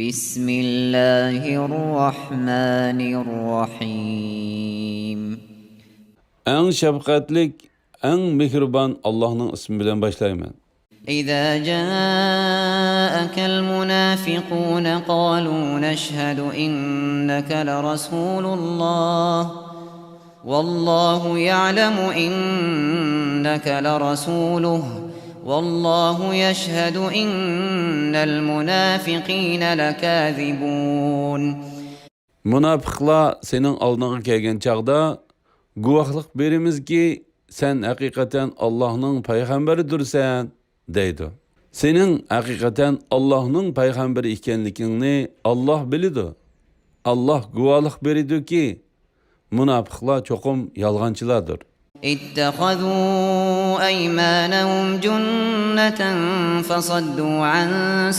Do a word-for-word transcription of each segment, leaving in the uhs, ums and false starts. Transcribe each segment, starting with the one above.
بسم الله الرحمن الرحيم. ئەڭ شەپقەتلىك، ئەڭ مېھرىبان ئاللاھنىڭ ئىسمى بىلەن باشلايمەن. إذا جاءك المنافقون قالوا نشهد إنك لرسول الله والله يعلم إنك لرسوله والله يشهد إن المنافقين لكاذبون. مۇناپىقلار سېنىڭ ئالدىڭغا كەلگەن چاغدا، گۇۋاھلىق بېرىمىزكى، سەن ھەقىقەتەن ئاللاھنىڭ پەيغەمبىرىدۇرسەن، دەيدۇ. سېنىڭ ھەقىقەتەن ئاللاھنىڭ پەيغەمبىرى ئىكەنلىكىڭنى ئاللاھ بىلىدۇ. ئاللاھ گۇۋاھلىق بېرىدۇكى، مۇناپىقلار چوقۇم يالغانچىلاردۇر. اتخذوا أيمانهم جنة فصدوا عن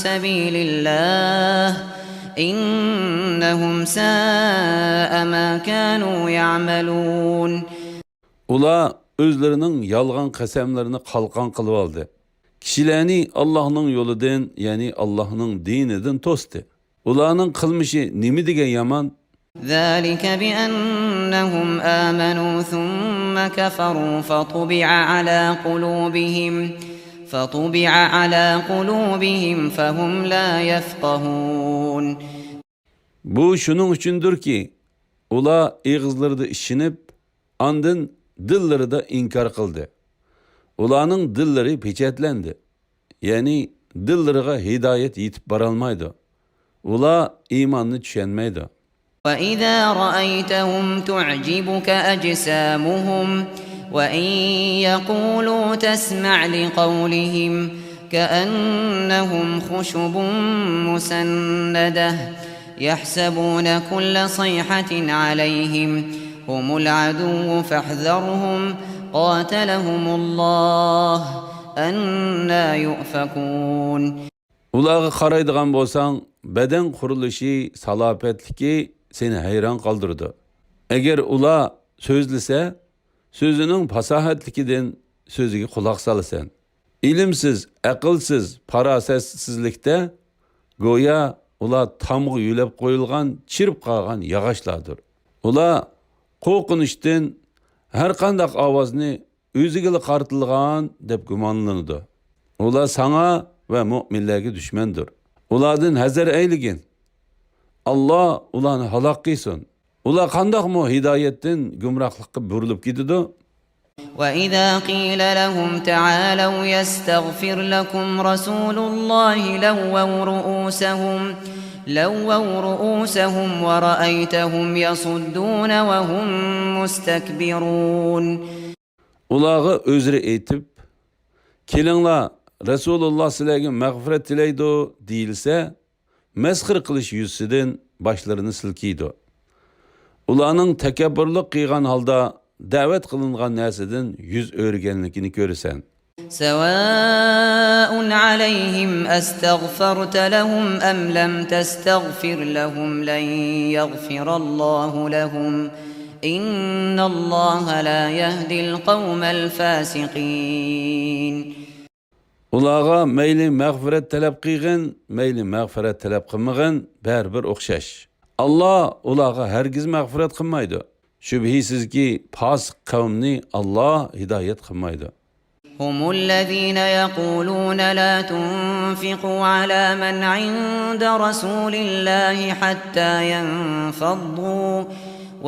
سبيل الله إنهم ساء ما كانوا يعملون. ئۇلار ئۆزلىرىنىڭ يالغان قەسەملىرىنى قالقان قىلىۋالدى. كىشىلەرنى ئاللاھنىڭ يولىدىن، يەنى ئاللاھنىڭ دىنىدىن توستى. ئۇلارنىڭ قىلمىشى نېمە دېگەن يامان! ذلك بأنهم آمنوا ثم كفروا فطبع على قلوبهم فطبع على قلوبهم فهم لا يفقهون. بۇ شۇنىڭ ئۈچۈندۇركى، ئۇلار ئېغىزلىرىدا ئىشىنىپ، ئاندىن دىللىرىدا ئىنكار قىلدى. ئۇلارنىڭ دىللىرى پېچەتلەندى. يەنى دىللىرىغا ھىدايەت يېتىپ بارالمايدۇ. ئۇلار ئىماننى چۈشەنمەيدۇ. وإذا رأيتهم تعجبك أجسامهم وإن يقولوا تسمع لقولهم كأنهم خشب مسندة يحسبون كل صيحة عليهم هم العدو فاحذرهم قاتلهم الله أنى يؤفكون. ئۇلارغا قارايدىغان بولساڭ، بەدەن قۇرۇلۇشى، سالاپەتلىكى سېنى ھەيران قالدۇرىدۇ. ئەگەر ئۇلار سۆزلىسە، سۆزىنىڭ پاساھەتلىكىدىن سۆزىگە قۇلاق سالىسەن. ئىلىمسىز، ئەقىلسىز، پاراسەتسىزلىكتە گويا ئۇلار تامغا يۆلەپ قويۇلغان، چىرىپ قالغان ياغاچلاردۇر. ئۇلار قورقۇنچتىن ھەرقانداق ئاۋازنى ئۆزىگىلا قارىتىلغان دەپ گۇمانلىنىدۇ. ئۇلار ساڭا ۋە مۆمىنلەرگە دۈشمەندۇر. ئۇلاردىن ھەزەر ئەيلىگىن. ئاللا ئۇلارنى ھالاك قىلسۇن. ئۇلار قانداقمۇ ھىدايەتتىن گۇمراھلىققا بۇرۇلۇپ كېتىدۇ؟ وإذا قيل لهم تعالوا يستغفر لكم رسول الله لووا رؤوسهم لووا رؤوسهم ورأيتهم يصدون وهم مستكبرون. ئۇلارغا ئۆزرە ئېيتىپ، كېلىڭلار، رەسۇلۇللا سىلەرگە مەغپىرەت تىلەيدۇ، دېيىلسە، مەسخىرە قىلىش يۈزىسىدىن باشلىرىنى سىلكىيدۇ. ئۇلارنىڭ تەكەببۇرلۇق قىلغان ھالدا دەۋەت قىلىنغان نەرسىدىن يۈز ئۆرۈگەنلىكىنى كۆرىسەن. سواء عليهم أستغفرت لهم أم لم تستغفر لهم لن يغفر الله لهم إن الله لا يهدي القوم الفاسقين. ئۇلارغا مەيلى مەغپىرەت تەلەپ قىلغىن، مەيلى مەغپىرەت تەلەپ قىلمىغىن، بەرىبىر ئوخشاش. ئاللا ئۇلارغا ھەرگىز مەغپىرەت قىلمايدۇ. شۈبھىسىزكى، پاسىق قەۋمنى ئاللا ھىدايەت قىلمايدۇ. هم الذين يقولون لا تنفقوا على من عند رسول الله حتى ينفضوا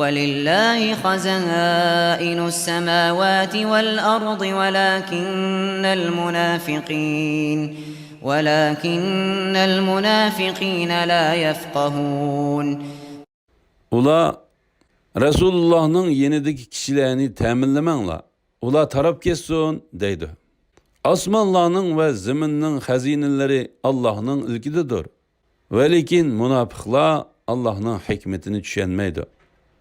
ولله خزائن السماوات والأرض ولكن المنافقين ولكن المنافقين لا يفقهون. ئۇلار، رەسۇلۇللاھنىڭ يېنىدىكى كىشىلەرنى تەمىنلىمەڭلار، ئۇلار تاراپ كەتسۇن، دەيدۇ. ئاسمانلارنىڭ ۋە زېمىننىڭ خەزىنىلىرى ئاللاھنىڭ ئىلكىدىدۇر. ۋەلىكىن مۇناپىقلار ئاللاھنىڭ ھېكمىتىنى چۈشەنمەيدۇ.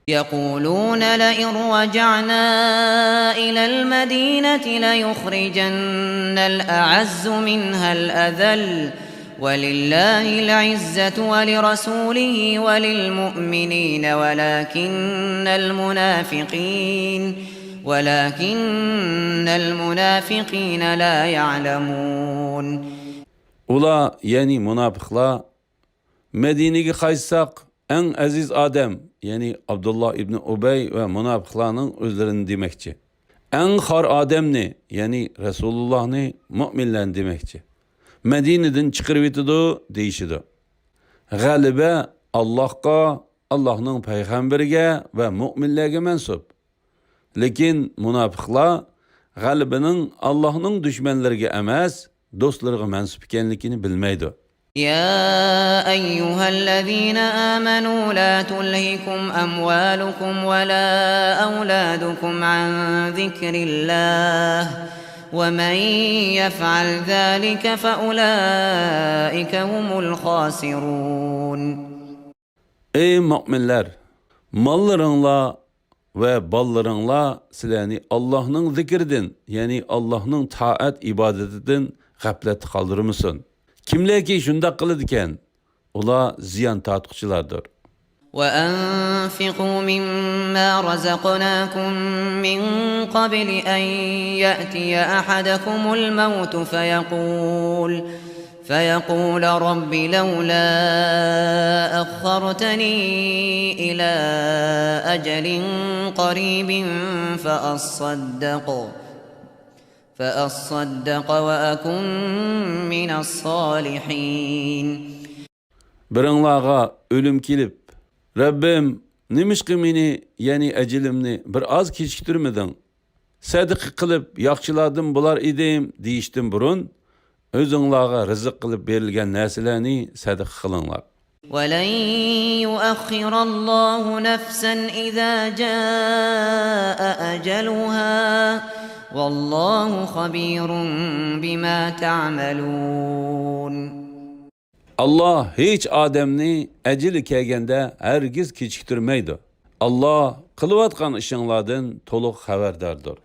يقولون لئن رجعنا إلى المدينة ليخرجن الأعز منها الأذل ولله العزة ولرسوله وللمؤمنين ولكن المنافقين ولكن المنافقين لا يعلمون. ئۇلار، يەنى مۇناپىقلار، مەدىنىگە قايتساق، ئەڭ ئەزىز ئادەم، يەنى ئابدۇللا ئىبنى ئۇبەي ۋە مۇناپىقلارنىڭ ئۆزلىرىنى دېمەكچى. ئەڭ خار ئادەمنى، يەنى رەسۇلۇللاھنى، مۆمىنلەرنى دېمەكچى. مەدىنىدىن چىقىرىۋېتىدۇ، دېيىشىدۇ. غەلىبە ئاللاھقا، ئاللاھنىڭ پەيغەمبىرىگە ۋە مۆمىنلەرگە مەنسۇپ. لېكىن مۇناپىقلار غەلىبىنىڭ ئاللاھنىڭ دۈشمەنلىرىگە ئەمەس، دوستلىرىغا مەنسۇپ ئىكەنلىكىنى بىلمەيدۇ. يا أيها الذين آمنوا لا تلهكم أموالكم ولا أولادكم عن ذكر الله ومن يفعل ذلك فأولئك هم الخاسرون. ئەي مۆمىنلەر! ماللىرىڭلار ۋە بالىلىرىڭلار سىلەرنى ئاللاھنىڭ زىكرىدىن، يەنى ئاللاھنىڭ تائەت ئىبادىتىدىن غەپلەتتە قالدۇرمىسۇن. كىملەركى شۇنداق قىلىدىكەن، ئۇلار زىيان تارتقۇچىلاردۇر. وأنفقوا مما رزقناكم من قبل أن يأتي أحدكم الموت فيقول فيقول رب لولا أخرتني إلى أجل قريب فأصدق فأصدق وأكن من الصالحين. بىرىڭلارغا ئۆلۈم كېلىپ، رەببىم، نېمىشقا مېنى، يەنى ئەجىلىمنى بىر ئاز كېچىكتۈرمىدىڭ؟ سەدىقە قىلىپ ياخشىلاردىن بولار ئىدىم دېيىشتىن بۇرۇن، ئۆزۈڭلارغا رىزىق قىلىپ بېرىلگەن نەرسىلەرنى سەدىقە قىلىڭلار. ولن يؤخر الله نفسا إذا جاء أجلها والله خبير بما تعملون. ئاللاھ ھېچ ئادەمنى ئەجىلى كەلگەندە ھەرگىز كېچىكتۈرمەيدۇ. ئاللاھ قىلىۋاتقان ئىشىڭلاردىن تولۇق خەۋەرداردۇر.